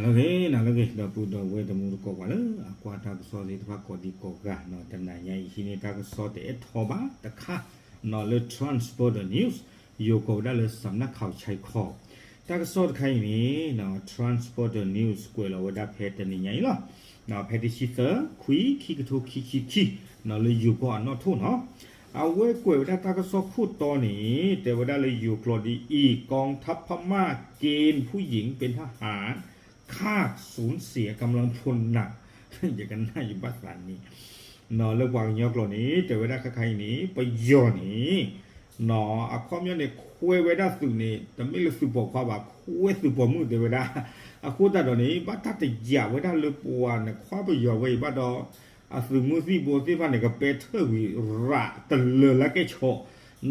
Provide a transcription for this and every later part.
နၤလၢဂ့ၤ နၤလၢဂ့ၤ ဒီပုၢ်ဒီဝဲၢ်တံၤသကိးပှၤလၢအကွၢ်တၢ်ကစီၣ်သ့ၣ်တဖၣ်ကိးဒံကိးဂၤနီၤ, တနၤညါအံၤဟံးန့ၢ်တၢ်ကစီၣ်တအဲၣ်ထီၣ်ဘၣ်တခါနီၤ လၢ Trans Border News ယိၤကိးဝဲဒၣ်လၢ စးနၣ်ခးဆဲခီ, တၢ်ကစီၣ်တခါအံၤန့ၣ်နီၤ Trans Border News ကွဲးလီၤဝဲဒၣ်ဖဲတနံၤညါအံၤလီၤ. ဖဲတဆံသၢ ခွံ ခံကထိခံဆံခံနီၤ လၢယိၤကီၢ်အနီၣ်ထိၣ်နီၤ, အဝဲကွဲးဝဲဒၣ်တၢ်ကစီၣ်ခိၣ်တီန့ၣ် တဲဝဲဒၣ်လၢယိၤကျိာ်ဒ်အံၤ กองทัพพม่าเกณฑ์ผู้หญิงเป็นทหาร คาดสูญเสียกำลังพลหนัก ယကနၣ်ယဘၣ်သးန့ၣ်နီၤ လၢပှၤကညီကျိာ်န့ၣ် တဲဝဲဒၣ်ခါခါအံၤန့ၣ် ပယီၤန့ၣ်နီၤ အခီပညီန့ၣ် ခွဲးဝဲဒၣ်သုးန့ၣ် တမ့ၢ်လၢသုးပိာ်ခွါဘၣ် ခွဲးသုးပိာ်မုၣ်တဲဝဲဒၣ်, အဃိသတးဒီးန့ၣ် ဘၣ်တၢ်တယာ်ဝဲဒၣ်လၢပှၤနခွါပယီၤဝဲအံၤဘၣ်ဒီး အသုးမုၢ်သံၣ်ဘိသ့ၣ်တဖၣ်န့ၣ် ကပဲထၢၣ်ဝံၤရးတလၢာ်လၢကဲၣ်ဆိး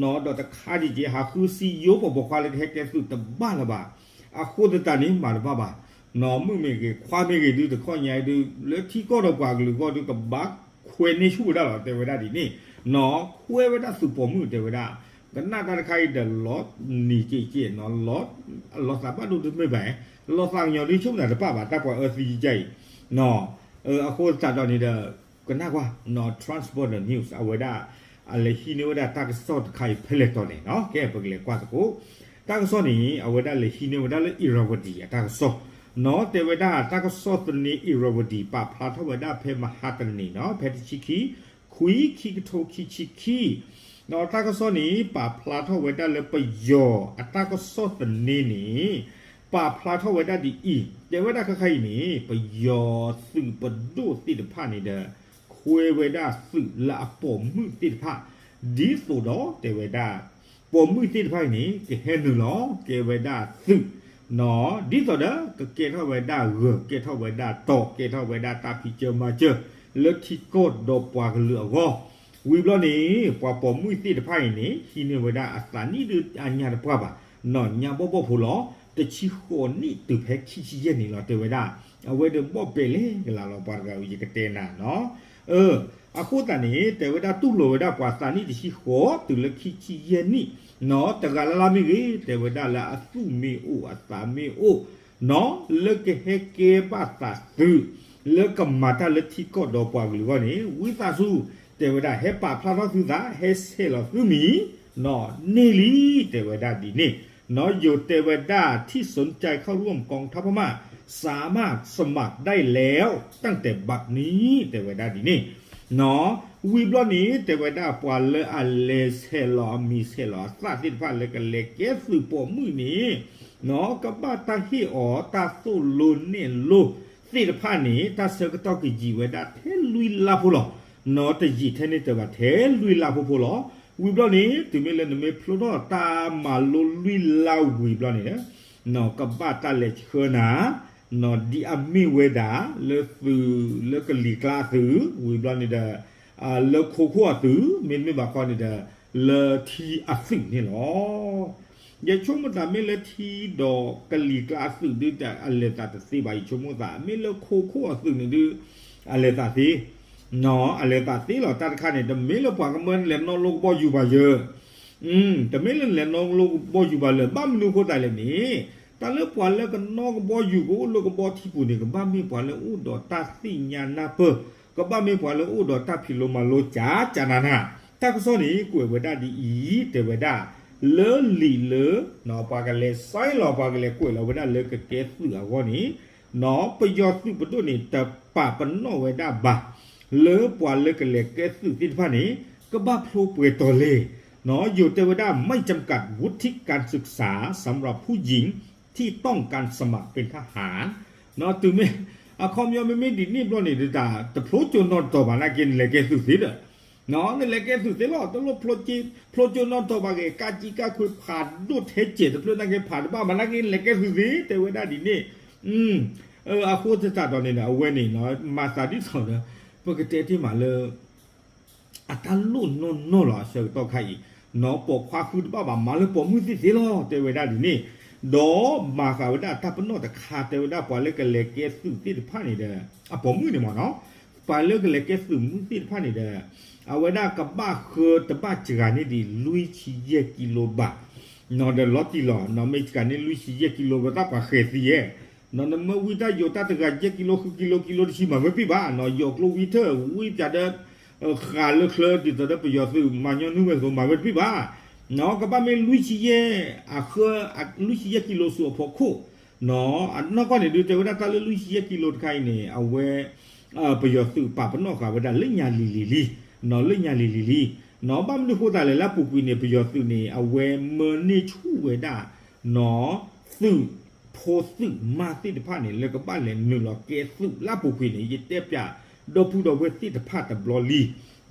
နီၤ, ဒီးတခါဒံးက့ၤ ဟးဃုစံယိပိာ်ပိာ်ခွါလၢကဟဲကဲသုးတဘၣ်လၢၤဘၣ်, အဃိသတးန့ၣ် မၤတဘၣ်ဘၣ် နီၤ မုၣ်မ့ၢ်ဂ့ၤ ခွါမ့ၢ်ဂ့ၤဒုး တခီညါအံၤဒုး လၢထံကီၢ်ဒီးပှၤကလုာ်အဂီၢ်ဒုး ကဘၣ်ခွဲးန့ၢ်ဆူၣ်ဝဲဒၣ်လီၤ တဲဝဲဒၣ်ဒ်န့ၣ်နီၤ, ခွဲးဝဲဒၣ်သုးပိာ်မုၣ်တဲဝဲဒၣ်, ကနၣ်တၢ်တခါအံၤဒီး လီၤနံၤက့ၤက့ၤနီၤ, လီၤသးဘၣ်ဒိတမ့ၢ်ဘၣ်, လီၤသးကညီၤဒုးဆိကမိၣ်တၢ်တပၣ်ဘၣ် တၢ်ပှၤအၢသံကစၢ်အံၤနီၤ, အဃိသတးဒီးန့ၣ်ဒီး ကနၣ်ကွၢ် Trans Border News အဝဲဒၣ် အလဲၤဟံးန့ၢ်ဝဲဒၣ်တၢ်ကစီၣ်တခါအံၤဖဲလဲၣ်တီၤလဲၣ်နီၤ, ကဲ ပကလဲၤကွၢ်သကိး, တၢ်ကစီၣ်န့ၣ် အဝဲဒၣ်လဲၤဟံးန့ၢ်ဝဲဒၣ်လၢ Irrawaddy အတၢ်ကစီၣ်နီၤ, တဲဝဲဒၣ်တၢ်ကစီၣ်သန့ Irrawaddy ပာ်ဖျါထီၣ်ဝဲဒၣ်ဖဲမဟါတနံၤနီၤ ဖဲတဆံခံ ခွံ ခံကထိခံဆံခံ ဒီးတၢ်ကစီၣ်န့ၣ် ပာ်ဖျါထီၣ်ဝဲဒၣ်လၢပယီၤအတၢ်ကစီၣ်သန့န့ၣ် ပာ်ဖျါထီၣ်ဝဲဒၣ်ဒ်အံၤ, တဲဝဲဒၣ်ခါခါအံၤန့ၣ် ပယီၤသုးပဒိၣ်သ့ၣ်တဖၣ်န့ၣ်ဒီး ခွဲးဝဲဒၣ်သုးလၢအပိာ်မုၣ်သ့ၣ်တဖၣ်, ဒ်သိးဒီးတဲဝဲဒၣ် ပိာ်မုၣ်သ့ၣ်တဖၣ်အံၤန့ၣ် ကဟဲနုာ်လီၤကဲဝဲဒၣ်သုးနီၤ, ဒ်သိးဒီး ကကဲထီၣ်ဝဲဒၣ်ဂၢၤ ကဲထီၣ်ဝဲဒၣ်တီၤ ကဲထီၣ်ဝဲဒၣ်တၢ်ဖံးစၢၤမၤစၢၤ လၢထံကီၢ်ဒီးပှၤကလုာ်အဂီၢ်, ဝံၤဘျီန့ၣ် ပှၤပိာ်မုၣ်သ့ၣ်တဖၣ်အံၤန့ၣ် ဟံးန့ၢ်ဝဲဒၣ်အသးနံၣ်ဒုးအညါတပှၢ်ဘၣ်နီၤ, ညါဘီၣ်ဘီၣ်ဖိလီၤ, တဆံဃိးနံၣ်တုၤဖဲခံဆံယဲၢ်နံၣ်လီၤ တဲဝဲဒၣ်, အဝဲဒုးဘီၣ်ပဲာ်လဲၤကလၤလီၤ ပှၤတဂၤအံၤ ယကတဲနၤနီၤ အဃိသတးန့ၣ် တဲဝဲဒၣ်တူၢ်လိာ်ဝဲဒၣ်ပှၤသးနံၣ်တဆံဃိးတုၤလၢခံဆံယဲၢ်နံၣ်နီၤ, တဂၤလၢ်လၢ်မ့ၢ်ဂ့ၤ တဲဝဲဒၣ်လၢအသူၣ်မ့ၢ်အိၣ်အသးမ့ၢ်အိၣ်နီၤ, လၢကဟဲကဲဘၣ်သးသုး လၢကမၤတၢ်လၢထံကီၢ်ဒီးပှၤကလုာ်အဂီၢ်န့ၣ် ဝံသးစူၤ တဲဝဲဒၣ် ဟဲပာ်ဖျါထီၣ်သုသး ဟဲဆဲးလီၤသုမံၤနီၤ န့ၢ်လံ တဲဝဲဒၣ်ဒ်န့ၣ်နီၤ, ယိၤတဲဝဲဒၣ် ที่สนใจเข้าร่วมกองทัพพม่า สามารถสมัครได้แล้วตั้งแต่บัดนี้ တဲဝဲဒၣ်ဒ်န့ၣ် ဝံၤဘျီန့ၣ် တဲဝဲဒၣ်ပှၤလၢအလဲၤဆဲးလီၤအမံၤဆဲးလီၤအသၣ်သ့ၣ်တဖၣ်လၢကလဲၤကဲသုးပိာ်မုၣ်န့ၣ်နီၤ, ကဘၣ်တၢ်ဟ့ၣ်အီၤတၢ်သိၣ်လိနဲၣ်လိသ့ၣ်တဖၣ်န့ၣ် တၢ်ဆၢကတီၢ်ကယံာ်ဝဲဒၣ်ထဲလွံၢ်လါဖိလီၤနီၤ, တယံာ်ထဲန့ၣ်တဘၣ် ထဲလွံၢ်လါဖိဖိလီၤ. ဝံၤဘျီန့ၣ် တုၤမ့ၢ်လၢနမ့ၢ်ဖျိထီၣ်တၢ်မၤလိလွံၢ်လါဝံၤဘျီန့ၣ် ကဘၣ်တၢ်လဲၤဆှၢနၤ ဒ်အမ့ၢ်ဝဲဒၣ် လၢသုး လၢကလံၤကျါအသုး ဝံၤဘျီန့ၣ်ဒီး လၢခိခိၣ်အသုး မ့တမ့ၢ်ဘၣ်ဃီန့ၣ်ဒီး လၢထံအသုးန့ၣ်လီၤ. ယဆိကမိၣ်တၢ်မ့ၢ်လၢထံဒီးကလံၤကျါအသုးဒုး အလဲၤသးတသ့ဘၣ် ယဆိကမိၣ်သး မ့ၢ်လၢခိခိၣ်အသုးန့ၣ်ဒုး အလဲၤသးသ့ အလဲၤသးသ့လီၤ တၢ်တခါန့ၣ် တမ့ၢ်လၢပှၤကမၢလဲၤနီၣ်လိကဘီယူၤဘၣ်ယၢၤ တမ့ၢ်လၢလဲၤနီၣ်လိကဘီယူၤဘၣ်လၢၤ ဘၣ်မနုၤအဃိသတးလဲၣ်န့ၣ် တၢ်လၢပှၤလၢကနီၣ်ကဘီယူၤကအိၣ်လၢကဘီထံပူၤန့ၣ် ကဘၣ်မ့ၢ်ပှၤလၢအိၣ်ဒီးတၢ်သ့ၣ်ညါနၢ်ပၢၢ် ကဘၣ်မ့ၢ်ပှၤလၢအိၣ်ဒီးတၢ်ဖံးလိမၤလိကၠးကၠးနးနး တၢ်ကစီၣ်န့ၣ် ကွဲးဝဲဒၣ်ဒ်အံၤ တဲဝဲဒၣ် လၢလံာ်လၢ ပှၤကလဲၤ sign လီၤ ပှၤကလဲၤကွဲးလီၤဝဲဒၣ်လၢကကဲသုးအဂီၢ်န့ၣ် ပယီၤသုးပဒိၣ်န့ၣ် တပာ်ပနီၣ်ဝဲဒၣ်ဘၣ် လၢပှၤလၢကလဲၤကဲသုးသ့ၣ်တဖၣ်န့ၣ် ကဘၣ်ဖျိပှဲၤတီၤလဲၣ် ယိၤတဲဝဲဒၣ် ไม่จำกัดวุฒิการศึกษาสำหรับผู้หญิงที่ต้องการสมัครเป็นทหาร တုၤမ့ၢ် အခီပညီမ့မ့ၢ်ဒ်န့ၣ်ဘျီန့ၣ် တၢ်တဖျိကၠိနီတတီၤဘၣ် နာ်က့နလဲၤကဲသုးသ့ဒီး နလဲၤကဲသုးသ့လီၤ တလိၣ်ဖျိကၠိနီတတီၤဘၣ်ဂ့ၤ ကးကံကးခွံဖးဒိၣ်ထဲစဲးတဖျၢၣ်နာ်က့ဖးတဘၣ်ဘၣ် နာ်က့နလဲၤကဲသုးသ့ တဲဝဲဒၣ်ဒ်န့ၣ် အဃိသတးဒီးန့ၣ် အဝဲန့ၣ် မၤသးဒ်သိးဒီး ပကတဲတ့ၢ်မးလၢ အတၢ်လိၣ်နီၢ်နီၢ်လီၤ အဆၢကတီၢ်ခါအံၤ နီၢ်ပိာ်ခွါဃုတဘၣ်ဘၣ် မၤလၢပိာ်မုၣ်သ့ၣ်သ့လီၤ တဲဝဲဒၣ်ဒ်န့ၣ် ဒီးမၤဃာ်ဝဲဒၣ်တၢ်ပနီၣ်တခါ တဲဝဲဒၣ်ပှၤလၢကလဲၤကဲသုးသ့ၣ်တဖၣ်န့ၣ်ဒီး အပိာ်မုၣ်န့ၣ်မ့ၢ်နီၤ ပှၤလၢကလဲၤကဲသုးမုၣ်သ့ၣ်တဖၣ်န့ၣ်ဒီး အဝဲဒၣ်ကဘၣ်ဃၢတဘၣ်စှၤန့ၢ်ဒံးလွံၢ်ဆံယဲၢ်ကံလိဘး နီၤဒီးလီၤတံၢ်လီၤ နီၤမ့ၢ်စှၤန့ၢ်လွံၢ်ဆံယဲၢ်ကံလိဘး တၢ်ပှၤဃဲၤသံယဲၢ် နမၢဝံတၢ်ယိာ်တၢ်တဂၤယဲၢ်ကံလိ ဃုကံလိ ကံလိတဆံ မၤဝဲတပှဲၤဘၣ်, ယိာ်ကျိဝံထၢၣ် ဝံပၠးဒီး ဃးလၢချၢ ဒ်သိးဒီးပယီၤသုးမၤညီနုၢ်ဝဲအသိး မၤဝဲတပှဲၤဘၣ်. ကဘၣ်မ့ၢ်လွံၢ်ဆံယဲၢ် အဃၢ လွံၢ်ဆံယဲၢ်ကံလိဆူအဖီခိၣ်, အနီၢ်ကီၢ်န့ၣ်ဒုး တဲဝဲဒၣ်တၢ်လၢလွံၢ်ဆံယဲၢ်ကံလိတခါအံၤန့ၣ် အဝဲ ပယီၤသုးပာ်ပနီၣ်ဃာ်ဝဲဒၣ်လၢညါလံၤလံၤလံ, လၢညါလံၤလံၤလံ. ဘၣ်မနုၤဃိသတးလဲၣ် လၢအပူၤကွံာ်န့ၣ် ပယီၤသုးန့ၣ် အဝဲမၢန့ၢ်ဆူၣ်ဝဲဒၣ် သုးဖိသုးမါသ့ၣ်တဖၣ်န့ၣ် လၢကဘၣ်လဲၤနုာ်လီၤကဲသုးလၢအပူၤကွံာ်န့ၣ် ယတဲပၠးဒီပုၢ်ဒီဝဲၢ်သ့ၣ်တဖၣ်တဘျီ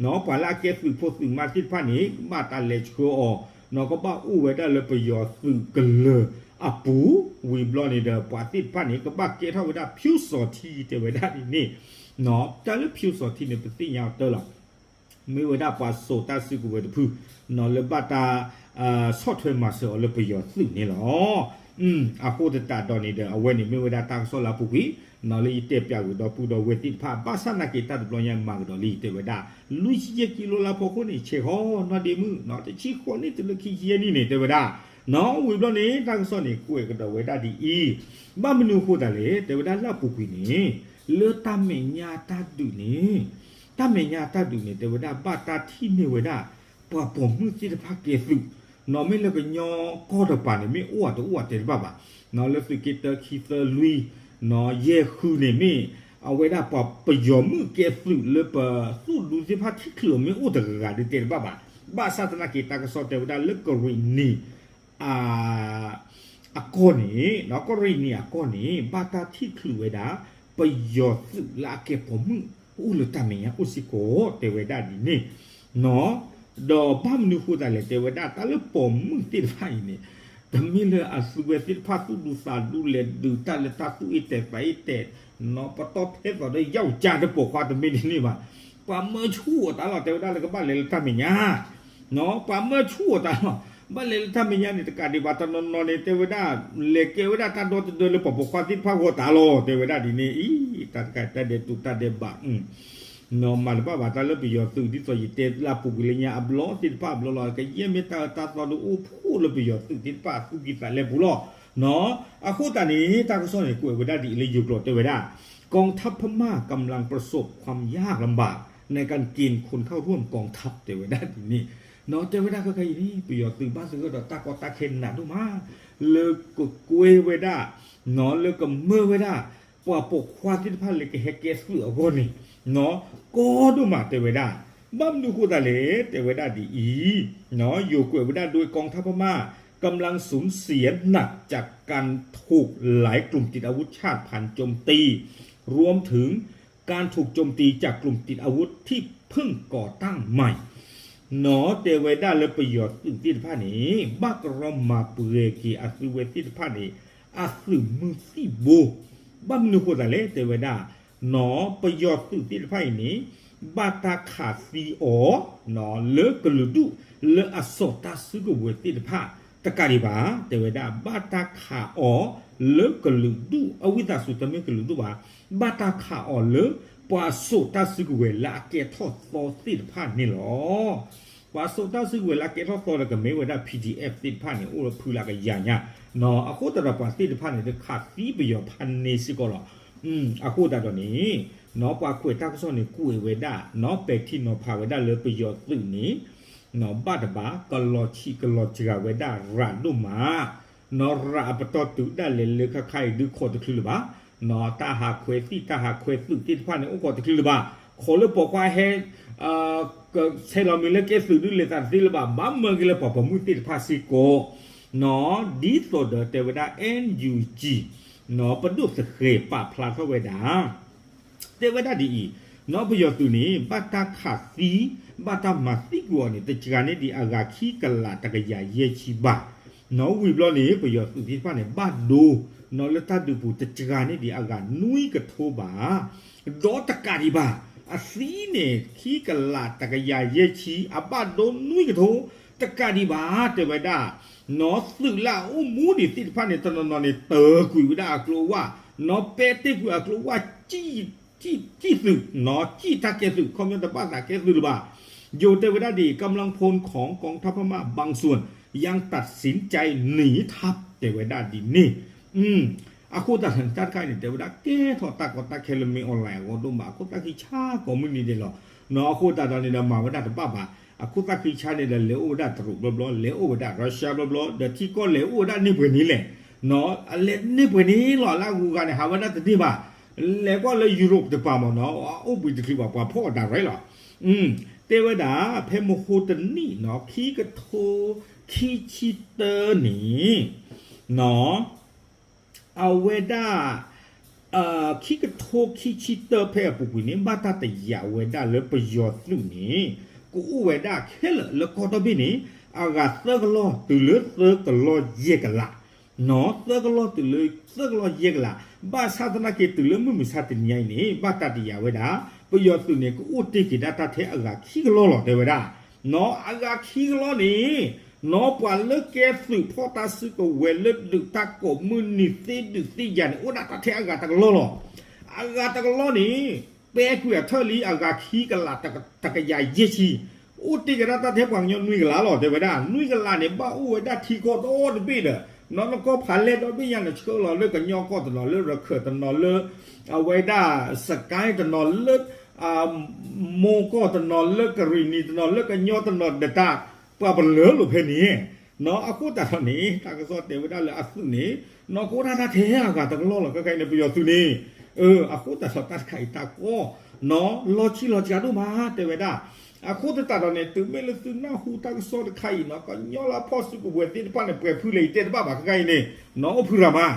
လံ. ပှၤလၢအကဲသုးဖိသုးမါသ့ၣ်တဖၣ်န့ၣ် ဘၣ်တၢ်လဲၤဆှၢအီၤ, ကဘၣ်အိၣ်ဝဲဒၣ်လၢပယီၤသုးကလၢၤအပူၤ, ဝံၤဘျီန့ၣ်ဒီး ပှၤသ့ၣ်တဖၣ်န့ၣ် ကဘၣ်ကဲထီၣ်ဝဲဒၣ် ဖြိုးဇော်ထီး တဲဝဲဒၣ်ဒ်န့ၣ်. တၢ်လၢ ဖြိုးဇော်ထီး န့ၣ် ပသ့ၣ်ညါအီၤတၢ်လီၤ. မ့ၢ်ဝဲဒၣ်ပှၤစိာ်တၢ်စုကဝဲၤတဖု လၢဘၣ်တၢ်ဆီၣ်ထွဲမၤစၢၤအီၤလၢပယီၤသုးန့ၣ်လီၤ. အဃိသတးဒီးန့ၣ်ဒီး အဝဲန့ၣ်မ့ၢ်ဝဲဒၣ်တၢ်ကစီၣ်လၢအပူၤကွံာ် လၢယတဲပၠးဝဲဒီပုၢ်ဒီဝဲၢ်သ့ၣ်တဖၣ် ဘၣ်ဆၣ်သနာ်က့တၢ်တဘျီညါမၤကဒီးလံ တဲဝဲဒၣ် လွံၢ်ဆံယဲၢ်ကံလိလၢအဖီခိၣ်န့ၣ် ဆဲးဃီၤနီၢ်ဒ့မုၣ် တဆံဃိးနံၣ်တုၤလၢခံဆံယဲၢ်နံၣ်န့ၣ် တဲဝဲဒၣ် ဝံၤဘျီန့ၣ် တၢ်ကစီၣ်န့ၣ် ကွဲးကဒီးဝဲဒၣ်ဒ်အံၤ, ဘၣ်မနုၤအဃိသတးလဲၣ် တဲဝဲဒၣ်လၢအပူၤကွံာ်န့ၣ် လၢတၢ်မဲာ်ညါတၢ်ဒုးန့ၣ် တၢ်မဲာ်ညါတၢ်ဒုးန့ၣ် တဲဝဲဒၣ်ဘၣ်တၢ်ထံၣ်န့ၢ်ဝဲဒၣ် ပှၤပိာ်မုၣ်သ့ၣ်တဖၣ်ကဲသုး, မ့ၢ်လၢကညီကီၢ်တပၤန့ၣ် မ့ၢ်အိၣ်အတအိၣ်အတဲတဘၣ်ဘၣ်, လၢသုးက့တၢ ခံ သၢ လွံၢ် ယဲၢ် ဃုန့ၣ်မ့ၢ် အဝဲဒၣ်ပှၤပယီၤမုၣ်ကဲသုးလၢပသုးဒူသ့ၣ်တဖၣ်ထံၣ်ချုးအီၤမ့ၢ်အိၣ်တဂၤဂၤဒုးတဲတဘၣ်ဘၣ်, ဘၣ်ဆၣ်သနာ်က့တၢ်ကစီၣ်တဲဝဲဒၣ်လၢကရံၣ်နံၣ် အကီၢ်န့ၣ် ကရံၣ်နံၣ်အကီၢ်န့ၣ် ဘၣ်တၢ်ထံၣ်ချုးဝဲဒၣ် ပယီၤသုးလၢအကဲပိာ်မုၣ် အိၣ်လၢတၢ်မဲာ်ညါအိၣ်စ့ၢ်ကီး တဲဝဲဒၣ်ဒ်န့ၣ်, ဒီးဘၣ်မနုၤဃိသတးလဲၣ် တဲဝဲဒၣ်တၢ်လၢပိာ်မုၣ်သ့ၣ်တဖၣ်အံၤန့ၣ် တမ့ၢ်လၢအသုဝဲသ့ၣ်တဖၣ်သူၣ်ဒူသးဒူလဲၤဒုးတၢ်လၢတၢ်သူၣ်အ့ၣ်တဲာ်သးအ့ၣ်တဲာ် ပတီၢ်ဖဲသိးဒီးယဝ်ၢ်ကၠါတပိာ်ခွါတမ့ၢ်ဒ်န့ၣ်ဘၣ်, ပှၤမၢဆူၣ်အီၤတၢ်လီၤ တဲဝဲဒၣ်လၢကဘၣ်လဲၤလၢတၢ်မဲာ်ညါ ပှၤမၢဆူၣ်အီၤတၢ်လီၤ, ဘၣ်လဲၤလၢတၢ်မဲာ်ညါန့ၣ် တကးဒံးဘၣ် တနီၤနီၤန့ၣ် တဲဝဲဒၣ် လဲၤကဲဝဲဒၣ်တၢ်ဒီသဒၢလၢပှၤပိာ်ခွါသ့ၣ်တဖၣ်ဂီၢ်တၢ်လီၤ တဲဝဲဒၣ်ဒ်န့ၣ်အံၤ, တၢ်တခါတၢ်ဒဲးတူာ်တၢ်ဒဲးဘး မၤတဘၣ်ဘၣ်တၢ်လၢပယီၤသုး ဒ်သိးယတဲလၢအပူၤကွံာ်လၢညါအဘျီသ့ၣ်တဖၣ်အဘျီလီၤ, ကယဲၢ်မ့ၢ်တၢ်အၢတၢ်သီဒုးအိၣ်ဖှိၣ်လၢပယီၤသုးသ့ၣ်တဖၣ်အသူၣ်ကံၢ်သးလဲပူၤလီၤ. အဃိသတးန့ၣ် တၢ်ကစီၣ်န့ၣ် ကွဲးဝဲဒၣ်ဒ်အံၤလၢယိၤကျိာ်တဲဝဲဒၣ် กองทัพพม่ากำลังประสบความยากลำบากในการเกณฑ์คนเข้าร่วมกองทัพ တဲဝဲဒၣ်ဒ်န့ၣ်, တဲဝဲဒၣ်ခဲခါအံၤန့ၣ် ပယီၤသုးဘၣ်သဂၢၢ်ဒီးတၢ်ကီတၢ်ခဲနးဒိၣ်မး လၢကကွဲဝဲဒၣ် လၢကမၢဝဲဒၣ် ပှၤပိာ်ခွါသ့ၣ်တဖၣ်လၢကဟဲကဲသုးအဂီၢ်န့ၣ် ကီဒိၣ်မးတဲဝဲဒၣ်, ဘၣ်မနုၤဃိသတးလဲၣ် တဲဝဲဒၣ်ဒ်အံၤ, ယိၤကွဲးဝဲဒၣ် โดยกองทัพพม่ากำลังสูญเสียหนักจากการถูกหลายกลุ่มติดอาวุธชาติพันธุ์โจมตี รวมถึงการถูกโจมตีจากกลุ่มติดอาวุธที่เพิ่งก่อตั้งใหม่ တဲဝဲဒၣ်လၢပယီၤသုးသ့ၣ်တဖၣ်န့ၣ် ဘၣ်ကရီမၤပှဲၤက့ၤအသုဝဲသ့ၣ်တဖၣ်န့ၣ် အသုးမုၢ်သံၣ်ဘိ, ဘၣ်မနုၤဃိသတးလဲၣ် တဲဝဲဒၣ် ပယီၤသုးသ့ၣ်တဖၣ်အံၤန့ၣ် ဘၣ်တၢ်ခးသံအီၤ လၢကလုာ်ဒူၣ် လၢအစိာ်တၢ်စုကဝဲၤသ့ၣ်တဖၣ် တကးဒံးဘၣ် တဲဝဲဒၣ် ဘၣ်တၢ်ခးအီၤလၢကလုာ်ဒူၣ် အဝံသးစူၤတမ့ၢ်ကလုာ်ဒူၣ်ဘၣ်, ဘၣ်တၢ်ခးအီၤလၢ ပှၤစိာ်တၢ်စုကဝဲၤလၢအကဲထီၣ်သီသ့ၣ်တဖၣ်န့ၣ်လီၤ. ပှၤစိာ်တၢ်စုကဝဲၤလၢအကဲထီၣ်သီဒီး ကမ့ၢ်ဝဲဒၣ် PDF သ့ၣ်တဖၣ်န့ၣ် အိၣ်လၢဖုလၢကယၤညါ, အဃိသတးဒီးပှၤသ့ၣ်တဖၣ်န့ၣ် တခးသံပယီၤဖးန့ၢ်စ့ၢ်ကီးလီၤ. အဃိသတးဒီးန့ၣ် ပှၤကွဲးတၢ်ကစီၣ်န့ၣ် ကွဲးဝဲဒၣ် ပဲာ်ထံနီၤဖးဝဲဒၣ်လၢပယီၤသုးန့ၣ် ဘၣ်တဘၣ် ကလီၤဆံးကလီၤစှၤဝဲဒၣ်ရၤဒိၣ်မး, ရၤအပတီၢ်တုၤဒၣ်လဲာ်လၢခါခါအံၤဒုးခိးတချုးလၢၤဘၣ်, တၢ်ဟးခွဲးသံၣ် တၢ်ဟးခွဲးသုးသ့ၣ်တဖၣ်န့ၣ် အိၣ်ခိးတချုးလၢၤဘၣ်, ခိးလၢပိာ်ခွါဟဲ ဆဲးလီၤမံၤလၢကဲသုးဒုးလဲၤသးတသ့လၢၤဘၣ်, ဘၣ်မၢက့ၤလၢပှၤပိာ်မုၣ်သ့ၣ်တဖၣ်စ့ၢ်ကီး, ဒ်သိးဒီးတဲဝဲဒၣ် NUG ပဒိၣ်သဃဲၤပာ်ဖျါထီၣ်ဝဲဒၣ် တဲဝဲဒၣ်ဒ်အံၤ, ပယီၤသုးန့ၣ် ဘၣ်တၢ်ခးသံ ဘၣ်တၢ်မၤသံကွံာ်အီၤန့ၣ် တစှၤန့ၢ်ဒံးအဂၤခံကလးတကယၤယဲၢ်ဆံဘၣ်, ဝံၤဘျီန့ၣ် ပယီၤသုးသ့ၣ်တဖၣ်န့ၣ် ဘၣ်ဒိ လၢတၢ်ဒုးပူၤ တစှၤန့ၢ်ဒံးအဂၤနွံကထိဘၣ်, ဒီးတကးဒံးဘၣ် အသံန့ၣ် ခံကလးတကယၤယဲၢ်ဆံ အဘၣ်ဒိနွံကထိ, တကးဒံးဘၣ် တဲဝဲဒၣ် သုးလၢအအိၣ်မူဒံးသ့ၣ်တဖၣ်န့ၣ် တနီၤနီၤန့ၣ် တၢၤကွံာ်ဝဲဒၣ်အကျိဝၣ်, ပဲာ်တ့ၢ်ကွံာ်အကျိဝၣ် စံၣ်သုး, စံၣ်တၢ်ကဲသုး ခီပညီတဘၣ်သးကဲသုးလၢၤဘၣ်, ယိၤတဲဝဲဒၣ်ဒ်အံၤ กำลังพลของกองทัพพม่าบางส่วนยังตัดสินใจหนีทัพ တဲဝဲဒၣ်ဒ်န့ၣ်, အဃိသတးဒီးန့ၣ် တၢ်တခါအံၤန့ၣ် တဲဝဲဒၣ်ကဲထီၣ်တၢ်ကီတၢ်ခဲလၢ မင်းအောင်လှိုင် အဂီၢ်ဒိၣ်မး အခိၣ်သၣ်ဃံဆါကိးမုၢ်နံၤဒဲးလီၤ. နီၢ် အဃိသတးဒီးန့ၣ်ဒီး မၤဝဲဒၣ်တဘၣ်ဘၣ်. အခိၣ်သၣ်ဃံဆါန့ၣ်ဒီး လဲၤအိၣ်ဝဲဒၣ်တရူးဘျီဘျီ, လဲၤအိၣ်ဝဲဒၣ် Russia ဘျီဘျီ, ဒီးထံကီၢ်လဲၤအိၣ်ဝဲဒၣ်န့ၢ်ပှဲၤန့ၣ်လဲၣ်. နီၢ် အလဲၤန့ၢ်ပှဲၤန့ၣ်လီၤ. လၢအဂုၤအဂၤန့ၣ် ဟးဝဲဒၣ်တန့ၢ်ဘၣ်. လဲၤကွၢ်လၢ Europe တပၤမ့ၢ်နီၢ် အအိၣ်ဘှံးတချုးဘၣ် ပှၤဖီၣ်အီၤ direct လီၤ. တဲဝဲဒၣ် ဖဲမဟါတနံၣ်နီၢ် ခံကထိခံဆံတၢန့ၣ် နီၢ် အဝဲဒၣ် ခံကထိခံဆံတၢဖဲအပူၤကွံာ်န့ၣ် ဘၣ်တၢ်တယာ်ဝဲဒၣ်လၢပယီၤသုးန့ၣ် ကအိၣ်ဝဲဒၣ်ခဲလၢာ်လၢကီၢ်ဒီဘ့ၣ်န့ၣ် အဂၤသၢကလီၢ်တုၤလၢသၢကလီၢ်ယဲၢ်ကလး, နီၢ် သၢကလီၢ်တုၤလၢသၢကလီၢ်ယဲၢ်ကလး. ဘၣ်ဆၣ်သနာ်က့ တုၤလၢမုၢ်မဆါတနံၤညါအံၤန့ၣ် ဘၣ်တၢ်တယာ်ဝဲဒၣ် ပယီၤသုးန့ၣ် ကအိၣ်တ့ၢ်က့ၤဒၣ်တၢ်ထဲအဂၤခံကလီၢ်လီၤ တဲဝဲဒၣ်. နီၢ် အဂၤခံကလီၢ်န့ၣ် နီၢ် ပှၤလၢကဲသုးဖီၣ်တၢ်စုကဝဲၤလၢဒုးတၢ်ကိးမုၢ်နံၤသ့ဒုးသ့ယၤန့ၣ် အိၣ်ဒၣ်တၢ်ထဲအဂၤတကလီၢ်လီၤ. အဂၤတကလီၢ်န့ၣ် ပဲကွံာ်အထၢၣ်လံ အဂၤခံကလးတကယၤယဲၢ်ဆံ, အိၣ်တ့ၢ်က့ၤဒၣ်တၢ်ထဲပှၤကညီနွံကလးလီၤ တဲဝဲဒၣ်. နွံကလးန့ၣ် ဘၣ်အိၣ်ဝဲဒၣ်ထံကီၢ်ဒီတဘ့ၣ်ဒီး နီၢ် နကီၢ်ဖးလဲၢ်ဒီဘ့ၣ်ညါန့ၣ် ဆှၢလီၤလၢကညီကီၢ်တနီၤ လၢရခၢၣ်တနီၤ လၢ အဝဲဒၣ် စကဲတနီၤ လၢ မိၢ်ကီၢ်တနီၤ လၢကရံၣ်နံၤတနီၤ လၢကညီတနီၤဒီးတၢ် ပှၤပလၢလိာ်ဖဲန့ၣ် နီၢ် အဃိသတးဒီးန့ၣ် တၢ်ကစီၣ်တဲဝဲဒၣ်လၢအသုးန့ၣ် နီၢ် ကအိၣ်ဒၣ်တၢ်ထဲအဂၤတကလီၢ်လီၤ ခဲခါအံၤန့ၣ် ပယီၤသုးန့ၣ်. အဃိသတးဒီးတၢ်တခါအံၤတၢ်ကီ နီၢ် လီၤဆံးလီၤစှၤဒိၣ်မး တဲဝဲဒၣ်. အဃိသတးဒီးန့ၣ် တုၤမ့ၢ်လၢသုနၢ်ဟူတၢ်ကစီၣ်တခါအံၤနီၢ် ကညီလၢအဖီၣ်စုကဝဲၤသ့ၣ်တဖၣ်န့ၣ် ပှဲၤဖုလဲၣ် ယတဲတဘၣ်ဘၣ် ခဲခါအံၤန့ၣ် နီၢ် အိၣ်ဖုရၤမး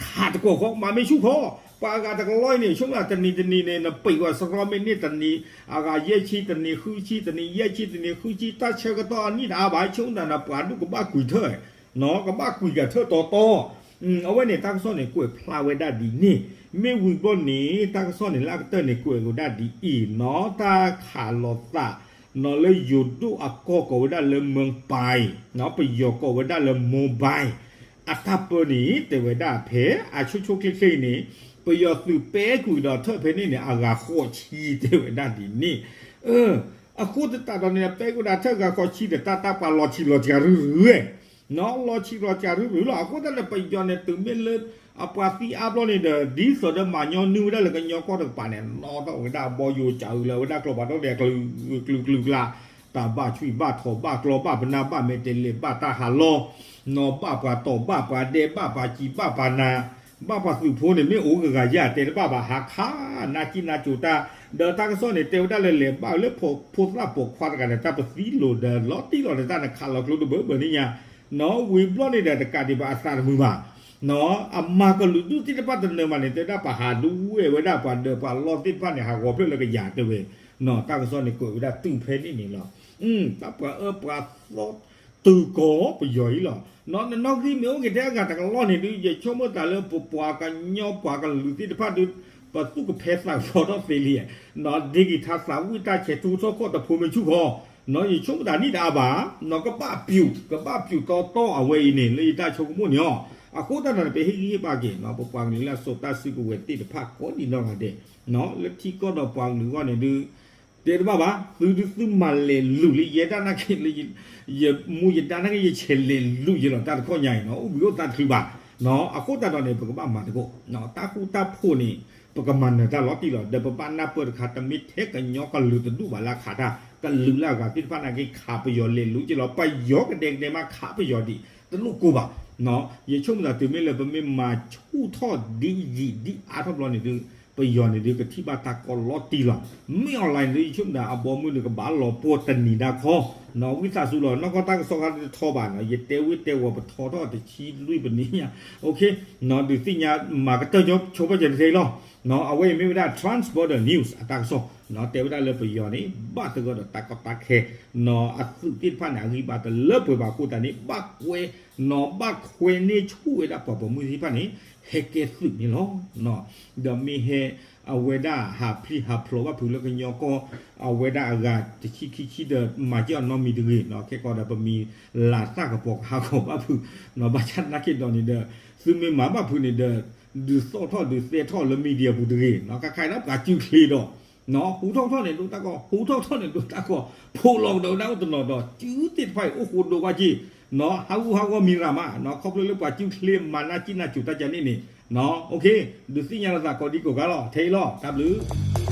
ခးတကီၢ်ဃီ မၤမ့ၢ်ဆူၣ်ခီ ပှၤအဂၤတကလီၢ်အံၤန့ၣ် ဆိကမိၣ်တနံၤတနံၤန့ၣ် နပံးဝဲစရီမ့ၢ်န့ၢ်တနံၤ အဂၤယဲၢ်ဆံ တနံၤဃုဆံ တနံၤယဲၢ်ဆံ တနံၤဃုဆံ တၢ်ဆၢကတီၢ်အနံၣ်တအါဘၣ် ဆိကမိၣ်တၢ်န့ၣ် ပှၤဒူၣ်ကဘၣ်ကွံာ်ထၢၣ် နီၢ် ကဘၣ်ကွံာ်ကထၢၣ်တီတီ အဝဲန့ၣ်တၢ်ကစီၣ်န့ၣ် ကွဲးဖျါဝဲဒၣ်ဒ်န့ၣ်. မ့ၢ်ဝံၤဘျီန့ၣ် တၢ်ကစီၣ်န့ၣ် လၢအကတၢၢ်န့ၣ် ကွဲးဝဲဒၣ်ဒ်အံၤ နီၢ် တၢ်ခးလိာ်သး နီၢ် လၢယိၤဒိၣ်အကီၢ်ကိးဝဲဒၣ်လၢ မၢပၢၢ် နီၢ် ပယီၤကိးဝဲဒၣ်လၢ မိၢ်ဘဲ အတၢ်ပၢန့ၣ် တဲဝဲဒၣ်ဖဲအဆိဆိချ့ချ့အံၤန့ၣ် ပယီၤသုးပဲကွံာ်ဒီးထၢၣ်ဖဲန့ၣ်န့ၣ် အဂၤဃိးဆံ တဲဝဲဒၣ်ဒ်န့ၣ်. အဃိသတးဒီးန့ၣ် ပဲကွံာ်ဒီးထၢၣ်ဂၤဃိးဆံဒီး တၢ်တၢ်ပှၤလီၤဆံးလီၤစှၤရုၢ်ရုၢ်ဝဲ နီၢ် လီၤဆံးလီၤစှၤရုၢ်ရုၢ်လီၤ. အဃိသတးန့ၣ် ပယီၤန့ၣ် တုၤမ့ၢ်လၢ အပှၤသံအါဘျီန့ၣ်ဒီး ဒ်သိးဒီးမၤညီနုၢ်ဝဲဒၣ်လၢကညီကီၢ်တကပၤန့ၣ် နီၣ်ထီၣ်ဝဲဒၣ်ဘီယိၤကးအုးလၢအဝဲဒၣ်ကျိဖးဒိၣ်န့ၣ် အကလုာ်ကလုာ်ကလုာ်ကျါ တၢ်ဘၣ်ဆွံၣ်ဘၣ်ထီၣ်ဘၣ်ကျီဘၣ်ပနၢ် ဘၣ်မဲာ်တဲးလဲး ဘၣ်တၢ်ဟးလီၤ နီၢ် ဘၣ်ပှၤတီၢ်ဘၣ်ပှၤဒဲး ဘၣ်ပှၤစံးဘၣ်ပှၤနၤ ဘၣ်ပှၤသုးဖိန့ၣ် မ့ၢ်အိၣ်ဂၤဂၤယါတဲတဘၣ်ဘၣ် ဟးခးနၢ်ကံၣ်နၢ်ကိၤတၢ် ဒီးတၢ်ကစီၣ်န့ၣ် တဲဝဲဒၣ်လၢလဲၤဘၣ်လၢဖိသၣ်ပိာ်ခွါတဂၤန့ၣ် တၢ်ပသံလိာ်ဒီးလီၤတံၢ်လီၤဒီးတၢ်န့ၣ် ခးလီၤကျိတဘၢဘၢန့ၣ်ညါ နီၢ် ဝံၤဘျီန့ၣ်ဒီး တကးဒံးဘၣ်အသးတမုာ်ဘၣ် နီၢ် အမၤကလုာ်ဒူၣ်သ့ၣ်တဖၣ်တနၢၤဘၣ်န့ၣ် တဲဒၣ်ပှၤဟးဒူဝဲဝဲဒၣ်ပှၤဒၢးပှၤလီၢ်သ့ၣ်တဖၣ်န့ၣ် ဟးဂီၤဖျၢၣ်လၢကယၤတဲဝဲ နီၢ် တၢ်ကစီၣ်န့ၣ် ကွဲးဝဲဒၣ်တုၤဖဲန့ၣ်န့ၣ်လီၤ. တၢ်ပှၤအၢပှၤသီ တုၤကီၢ်ပယီၤအံၤလီၤ. နီၢ် နနီၣ်ဂံၢ်မ့ၢ်အိၣ်က့ၤထဲအဂၤတကလီၢ်န့ၣ်ဒုး ယဆိကမိၣ်သးလၢပပှၤကညီပှၤကလုာ်သ့ၣ်တဖၣ်ဒုး ပသူၣ်ကဖဲသးကဖီထီၣ်သ့လံ. နီၢ် ဒ့က့ၤထါသးဝံၣ်တၢ်ဆဲးထူထီၣ်ခီၣ်တဖိမ့ၢ်ဆူၣ်ခီ နီၢ် ယဆိကမိၣ်သးနံၣ်တအါဘၣ် နီၢ် ကဘၣ်ပျူၤ ကဘၣ်ပျူၤတီတီအဝဲအံၤန့ၣ် လၢယတၢ်ဆိကမိၣ်န့ၣ်အီၤ အဃိသတးဒီးန့ၣ် ပဟ့ၣ်ဂံၢ်ဟ့ၣ်ဘါက့ၤ ပပှၤကလုာ်လၢအစိာ်တၢ်စုကဝဲၤသ့ၣ်တဖၣ်ကိးဒံးနီၢ်ဂၤဒဲး လၢထံကီၢ်ဒီးပှၤကလုာ်အဂီၢ်န့ၣ်ဒုး တဲတဘၣ်ဘၣ် သုဒုးသုမၤလဲၤလူၤလံ ယဲဒၣ်နာ်က့လၢ ယမူယဒါနာ်က့ ယဆဲးလဲၤလူၤယဲလီၤ တၢ်တခီညါအံၤနီၢ် အိၣ်ဘှံးအိၣ်သါတချုးဘၣ် အဃိသတးဒီးန့ၣ် ပကဘၣ်မၤသကိး တၢ်ဃူတၢ်ဖိးန့ၣ် ပကမၤနၢၤတၢ်လီၤတံၢ်လီၤ ဒီးပဘၣ်နၢ်ပၢၢ်တခါ တမ့ၢ်ထဲကညီကလုာ်တဒူၣ်ဘၣ်လၢအခးတၢ် ကလုာ်လၢအဂၤသ့ၣ်တဖၣ်နာ်က့ ခးပယီၤလဲၤလူၤက့ၤလီၤ ပယီၤကဒဲကဒဲမးခးပယီၤဒံး တလိၣ်ကိၢ်ဘၣ် ယဆိကမိၣ်သးတုၤမ့ၢ်လၢပမ့ၢ်မၤဆူၣ်ထီၣ်ဒ်ယံာ်ဒ်အါထီၣ်ဘျီန့ၣ်ဒုး ပယီၤန့ၣ်ဒုးကထံၣ်ဘၣ်တၢ်ကီလီၤတံၢ်လီၤ မ့ၢ် online ဒုး ယဆိကမိၣ်သးအဘီမုၢ်န့ၣ်ကဘၣ်လီၤပှီၢ်တနံၤဒၣ်ခီ နီၢ် ဝံသးစူၤလီၤ နီၢ်ကီၢ်တၢ်ကစီၣ်ခါတထီဘၣ်နီၢ် ယတဲဝံၣ်တဲဝီၤပထီထီၣ်တဆံလွံၢ်ပနံၣ်ညါ ဒုးသ့ၣ်ညါမၤကတၢၢ်ညီဆိပာ်စၢၤတထဲအံၤလီၤ အဝဲအံၤမ့ၢ်ဝဲဒၣ် Trans Border News အတၢ်ကစီၣ် တဲဝဲဒၣ်လၢပယီၤန့ၣ် ဘၣ်သဂၢၢ်ဒီးတၢ်ကီတၢ်ခဲ နီၢ် အသုးသ့ၣ်တဖၣ်န့ၣ် အဂံၢ်ဘါတလၢပှဲၤဘၣ်အဃိသတးန့ၣ် ဘၣ်ကွဲ နီၢ် ဘၣ်ခွဲးန့ၢ်ဆူၣ်ဝဲဒၣ်ပှၤပိာ်မုၣ်သ့ၣ်တဖၣ်န့ၣ် ဟဲကဲသုးန့ၣ်လီၤ ဒီးမ့ၢ်ဟဲ အဝဲဒၣ်ဟးဖျံးဟးဖျိးဘၣ်ဖုးလၢကညီကီၢ် အဝဲဒၣ်အဂၤတဆံခံဆံဒီး မၤက့ၤအီၤနီတမံၤတဂ့ၤ ခဲကီးဒီးပမံၤလၤသၣ်ကပီၤကဟးဂီၤဘၣ်ဖုး ဘၣ်ဆၣ်သနာ်က့ဒီးန့ၣ်ဒီး သုမ့ၢ်မၤဘၣ်ဖုးန့ၣ်ဒီး ဒုးသီၣ်ထီၣ်ဒုးသဲထီၣ်လၢ media ပူၤတဂ့ၤ ခဲခါအံၤဒီးပှၤစုချ့ဒီး ဟူးထီၣ်ထီၣ်န့ၣ်ဒိတၢ်ကီ ဟူးထီၣ်ထီၣ်န့ၣ်ဒိတၢ်ကီ ဖိးလီၤကဒီးဝဲဒၣ်အိၣ်တနီၤဒီး စုသ့ၣ်တဖၣ်အံၤအိၣ်ဃိဒိကွၢ်က့ၤ ဟးဂူာ်ဟးဂီၤမံၤရၤမး ခီဖျိလၢပှၤစုချ့မၤနၢ်ကံၣ်နၢ်စူၤတၢ်ကန့ၣ်န့ၣ် ဒုးသ့ၣ်ညါလိာ်သးကိးဒံကိးဂၤလီၤ ထဲအံၤလီၤ တၢ်ဘျုး.